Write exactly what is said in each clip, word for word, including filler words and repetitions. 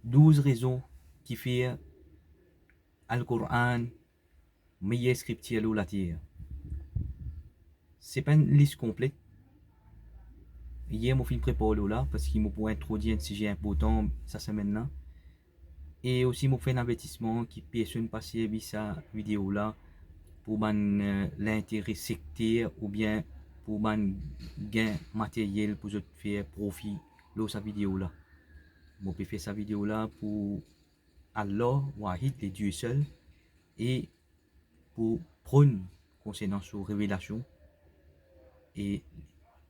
Douz rezon ki fer Al-Koran meyer skriptir lor later. Se pa enn lis konplet. Yer mo finn prepar lor la, parski mo pou introdir enn size inportan sa semenn la. E osi mo pou fer enn avertisman ki personn pa servi sa video la pou bann, eh, lintere sekter oubien pou bann gagn materyel pou zot fer profi lor sa video la. Mo pe fer sa video la pou Allah Wahid, le Dieu seul, e pou pran konsernan so revelasion e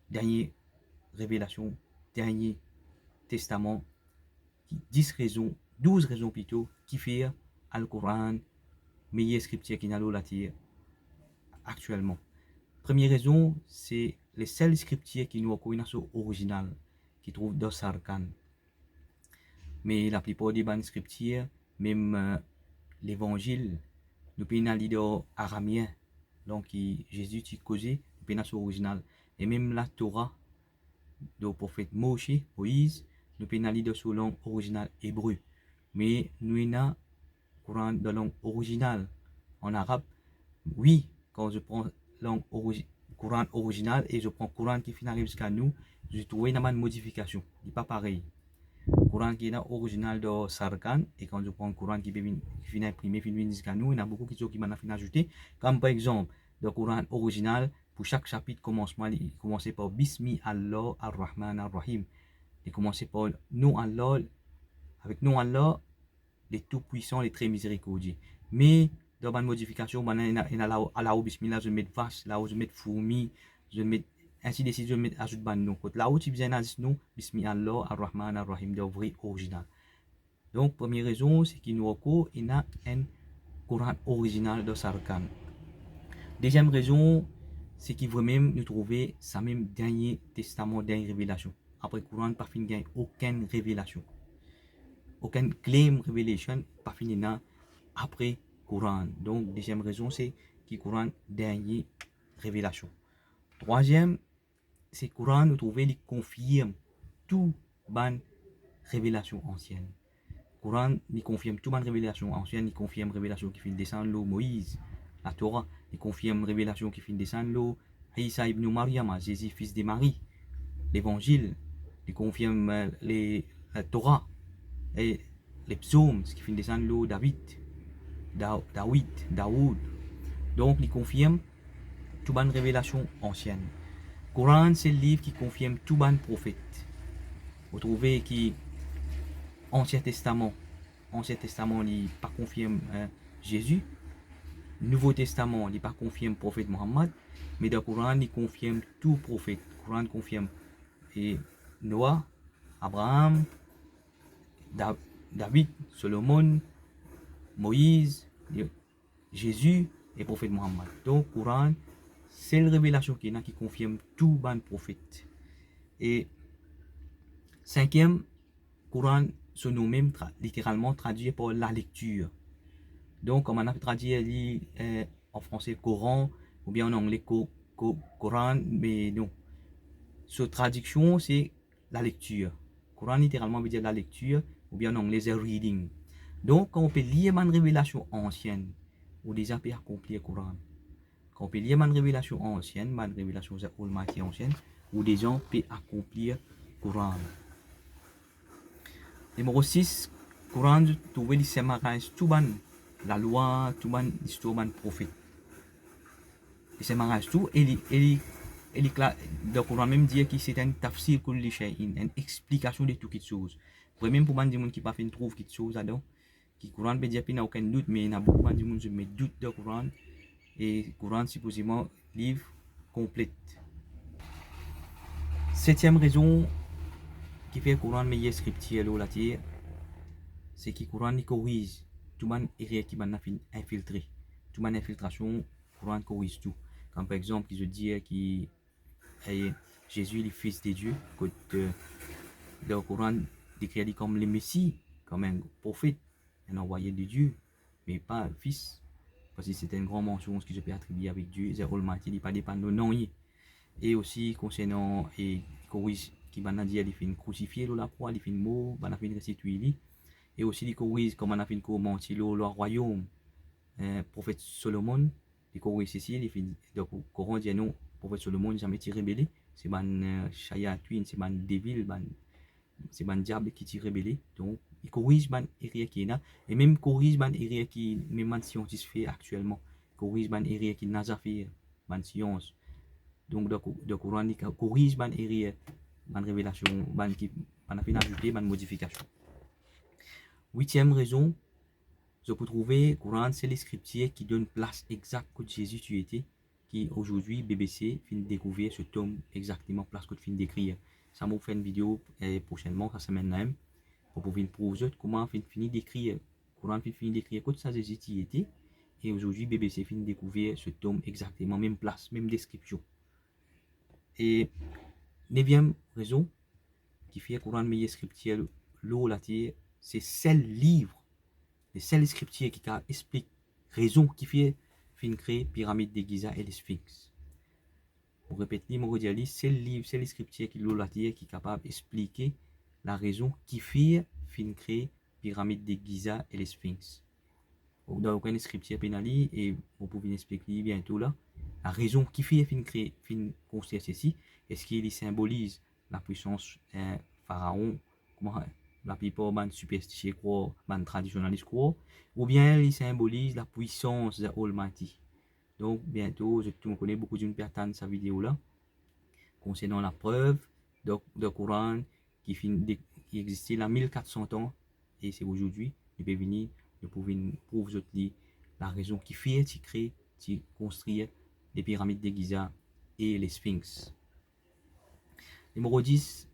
dernie revelasion, dernie testaman, ki dis rezon, douz rezon plito, ki fer Al-Koran meyer skriptir ki ena lor later aktielman. Premie rezon, se lesel skriptir ki nou ankor ena so orizinal, ki trouv dan Sarkan. Me laplipar de bann skriptir, mem, eh, Levanzil, nou pena li dan arameen, lang ki Zezi ti koze, nou pena so orizinal. E mem Latora, dan profet Moshe, Moiz, nou pena li dan so lang orizinal ebre. Me nou ena Koran dan lang orizinal, an arab. Wi, kan zot pran lang origi-, Koran orizinal e zot pran Koran ki finn ariv ziska nou, zot trouve ena bann modifikasion. Li pa parey. Koran ki ena orizinal dan Sarkan, e kan zot pran Koran ki pe vinn, ki finn inprime, finn vinn ziska nou, ena boukou kitsoz ki bann la finn azoute. Kom par exanp, dan Koran orizinal, pou sak sapit komansman, li komanse par Bismi Allah Ar-Rahman Ar-Rahim. Li komanse par non Allah, avek non Allah, le Tou-Pwisan, le Tre Mizerikordie. Me dan bann modifikasion, bann la ena, ena lao, lao Bismillah, zot met vas, lao zot met fourmi, zot met, ensi de sit, zot met, azout bann non. Kot lao ti bizin ena zis non, Bismi Allah Ar-Rahman Ar-Rahim, dan vre orizinal. Donk, premie rezon, se ki nou ankor ena enn Koran orizinal dan Sarkan. Deziem rezon, se ki vremem nou trouve sa mem dernie testaman, dernie revelasion. Apre Koran, pa finn gagn okenn revelasion. Okenn claim revelation pa finn ena apre Koran. Donk, deziem rezon, se ki Koran dernie revelasion. Trwaziem, se Koran, nou trouve li konfirm tou bann revelasion ansien. Koran, li konfirm tou bann revelasion ansien, li konfirm revelasion ki finn desann lor Moiz, Latora, li konfirm revelasion ki finn desann lor Isa ibn Maryam, Zezi, fis de Marie, Levanzil, li konfirm, eh, le, Latora, e le Psom, seki finn desann lor David, Da-, David, Daoud. Donk, li konfirm tou bann revelasion ansien. Koran, se liv ki konfirm tou bann profet. Ou trouve ki Ansien Testaman, Ansien Testaman, li pa konfirm, eh, Zezi. Nouvo Testaman, li pa konfirm profet Mohammad. Me dan Koran, li konfirm tou profet. Koran konfirm, eh, Noa, Abraam, Da-, David, Solomon, Moiz, Zezi e profet Mohammad. Donk, Koran, sel revelasion ki ena ki konfirm tou bann profet. E sinkiem, Koran, so nom mem tra-, literalman tradwir par lalektir. Donk, kouma nou pe tradwir li, eh, an franse Koran, oubien an angle Ko-, Ko-, Koran, me non. So tradiksion, se lalektir. Koran literalman ve dir lalektir, oubien an angle, the reading. Donk, kan ou pe lir bann revelasion ansien, ou deza pe akonplir Koran. Kan ou pe lir bann revelasion ansien, bann revelasion the Almighty ansien, ou deza pe akonplir Koran. Nimero sis, Koran, zot trouve li samaraz tou bann lalwa, tou bann listwar bann profet. Li samaraz tou, e li, e li, e li kla-, dan Koran mem dir ki se enn tafsir kulli shay'in, enn explikasion de tou kitsoz. Vremem pou bann dimoun ki pa finn trouv kitsoz ladan, ki Koran pe dir pena okenn dout, me ena boukou bann dimoun zot met dout dan Koran, e Koran sipozeman liv konplet. Setiem rezon ki fer Koran meyer skriptir lor later, se ki Koran li koriz tou bann erer ki bann la finn infiltre, tou bann infiltrasion, Koran koriz tou. Kom par exanp, ki zot dir ki, eh, Zezi li fis de Dieu, kot, eh, dan Koran dekrir li kom le Mesi, kom enn profet, enn anvoye de Dieu, me pa fis, parski se enn gran mansonz ki zot pe atribie avek Dieu, the Almighty, li pa depann lor nanye. E osi konsernan, e, koriz ki bann la dir li finn krousifie lor lakrwa, li finn mor, bann la finn resetwir li. E osi li koriz, kouma nou finn koz, manti lor, lor rwayom, eh, profet Solomon, li koriz sesi, li finn, donk, Koran dir non, profet Solomon zame ti rebele, se bann, eh, shayatin, se bann devil, bann, se bann diab ki ti rebele. Donk, li koriz bann erer ki ena, e mem koriz bann erer ki mem bann siantis fer aktielman, koriz bann erer ki naza fer, bann sians. Donk, dan Ko-, dan Koran, li ka-, koriz bann erer, bann revelasion, bann ki, bann finn azoute, bann modifikasion. Witiem rezon, zot pou trouve Koran se leskriptir ki donn plas exak kot Zezi ti ete, ki azordi B B C finn dekouver so tom exakteman plas kot finn dekrir. Sa mo fer enn video, eh, prosennman, sa semenn la mem, pou, pou vinn prouv zot kouma finn fini dekrir, Koran finn fini dekrir kot sa Zezi ti ete, e azordi B B C finn dekouver so tom exakteman mem plas, mem deskripsion. E neviem rezon ki fer Koran meyer skriptir lor later, se sel liv, le sel skriptir ki kapav explik rezon ki fer finn kre piramid de Giza e Lesfinks. Mo repet li, mo redir li, sel liv, sel skriptir ki lor later ki kapav explike larezon ki fer finn kre piramid de Giza e Lesfinks. Ou dan okenn skriptir pena li, e mo pou vinn explik li biento la. Larezon ki fer finn kre, finn konstrir sesi, eski li sinboliz lapwisans, eh, Faraon, kouma laplipar bann siperstisie krwar, bann tradisionalis krwar, oubien li sinboliz lapwisans the Almighty? Donk, biento, zot tou kone, boukou dimoun pe atann sa video la, konsernan laprev, donk, dan Koran, ki finn de-, ki existe la mil kat san an, e se azordi, nou pe vini, nou pou vinn prouv zot li, larezon ki fer ti kre, ti konstrir le piramid de Giza e Lesfinks. Nimero dis,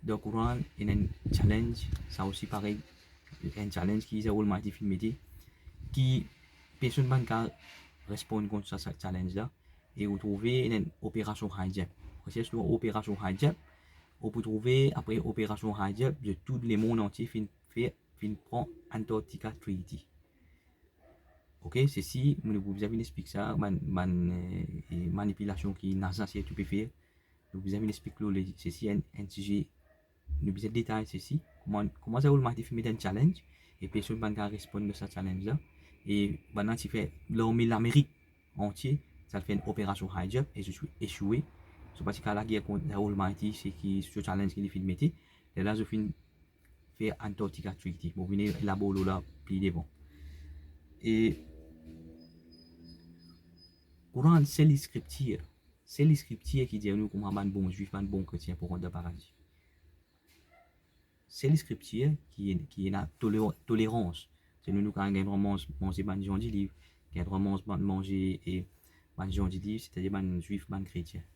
dan Koran, ena enn challenge, sa osi parey, enn challenge ki the Almighty finn mete, ki personn pa'nn kapav responn kont sa, sa challenge la, e ou trouve ena enn operasion Hijab. Resers lor operasion Hijab, ou pou trouve apre operasion Hijab, de tou lemond antie finn fer, finn pran Antarctica Treaty. Ok, sesi, nou pou bizin vinn explik sa, bann, bann, eh, manipilasion ki NASA sirtou pe fer. Nou bizin vinn explik lor li, sesi enn, enn size, nou bizin detay sesi, kouma, kouma the Almighty finn met enn challenge, e personn pa'nn kapav responn dan sa challenge la, e bann la ti fer larme Lamerik antie, ti al fer enn operasion Hijab, e zot ti esoue. Zot pa ti kapav lager kont the Almighty, seki so challenge ki li finn mete. Lerla zot finn fer Antarctica Treaty. Mo vinn elabor lor la pli devan. E Koran, sel skriptir, sel skriptir ki dir nou kouma bann bon Zwif, bann bon kretien pou rant dan paradi. Sel skriptir ki, ki ena tole-, tolerans. Se nou, nou kapav gagn drwa manz, manze bann zandiliv, gagn drwa manz bann, manze e bann zandiliv, setadir bann Zwif, bann kretien.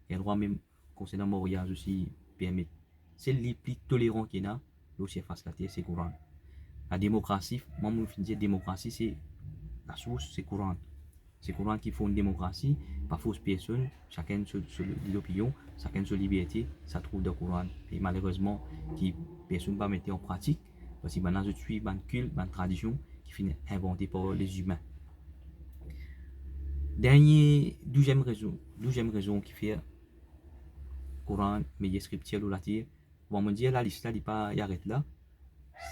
Gagn drwa mem konsernan maryaz osi permet. Sel li pli toleran ki ena lor sirfas later, se Koran. Lademokrasi, mwa mo finn dir demokrasi, se lasours, se Koran. Se Koran ki fonn demokrasi, pa fors personn, sakenn so, so lopinion, sakenn so liberte, sa trouv dan Koran. E malerezman, ki personn pa mete an pratik, parski bannla zot swiv bann kilt, bann tradision ki finn invante par lezimin. Dernie, douziem rezon, douziem rezon ki fer Koran meyer skriptir lor later. Bon, mo dir lalis la, li pa, li aret la.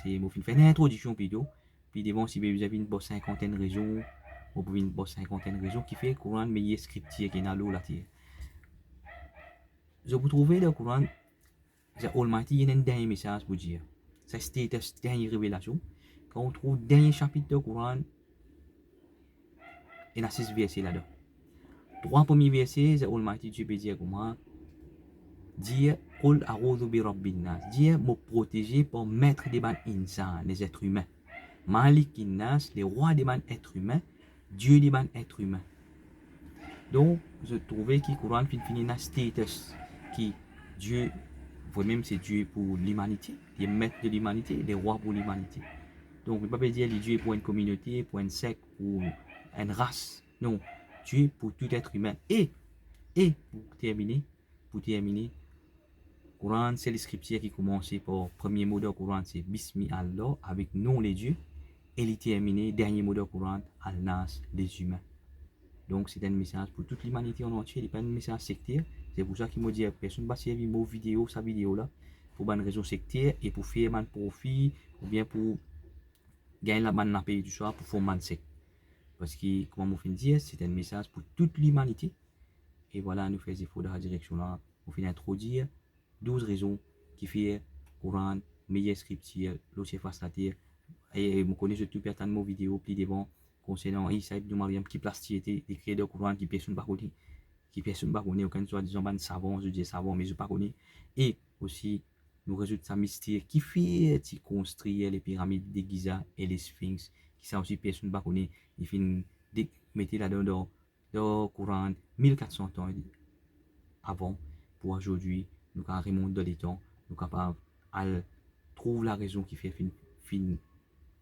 Se, mo finn fer enn introdiksion plito. Pli devan, si be bizin vinn bor sinkantenn rezon, mo pou vinn bor sinkantenn rezon ki fer Koran meyer skriptir ki ena lor later. Zot pou trouve dan Koran, the Almighty ena enn dernie mesaz pou dir. Sa status, dernie revelasion. Kan ou trouv dernie sapit dan Koran, ena sis verse ladan. Trwa premie verse, the Almighty Dieu pe dir kouma, dir, "Qul a'udhu bi rabbin nas." Dir, "Mo proteze par met de bann insan, les êtres humains. Malikin nas, lerwa de bann et imin, Die de bann et imin." Donk, zot trouve ki Koran finn fini ena status ki Die, vremem se Die pou limanite, li met de limanite, lerwa pou limanite. Donk, li pa pe dir li Die pou enn kominote, pou enn sek, pou enn ras. Non, Die pou tou et imin. E, e pou termine, pou termine, Koran, se leskriptir ki koumanse par, premie mo dan Koran, se Bismi Allah, avek non le Die, e li termine, dernie mo dan Koran, Al-Nas, lezimin. Donk, se enn mesaz pou tou limanite an antie, li pa enn mesaz sekter. Se pou sa ki mo dir, personn pa servi mo video, sa video la, pou bann rezon sekter e pou fer bann profi oubien pou gagn la bann lape touswar pou form bann sekt. Parski, kouma mo finn dir, se enn mesaz pou tou limanite. E vwala, nou fer zefor dan sa direksion la. Mo finn introdir douz rezon ki fer Koran meyer skriptir lor sirfas later. E mo kone zot tou pe atann mo video pli devan konsernan Isa ibn Maryam, ki plas ti ete, li ekrir dan Koran ki personn pa kone, ki personn pa kone, okenn swadizan bann savan, zot dir savan, me zot pa kone. E osi, nou rezoud sa mister ki fer ti konstrir le piramid de Giza e le Sphinx, ki sa osi personn pa kone, li finn de-, mete ladan dan, dan Koran mil kat san tan avan, pou azordi, nou kapav remont dan letan, nou kapav al trouv larezon ki fer finn, finn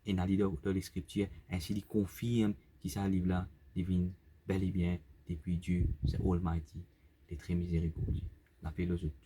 ena li dan, dan Leskriptir, ensi li konfirm ki sa liv la, li vinn bel e bien depi Dieu, the Almighty, le Très Miséricordieux. Lape lor zot.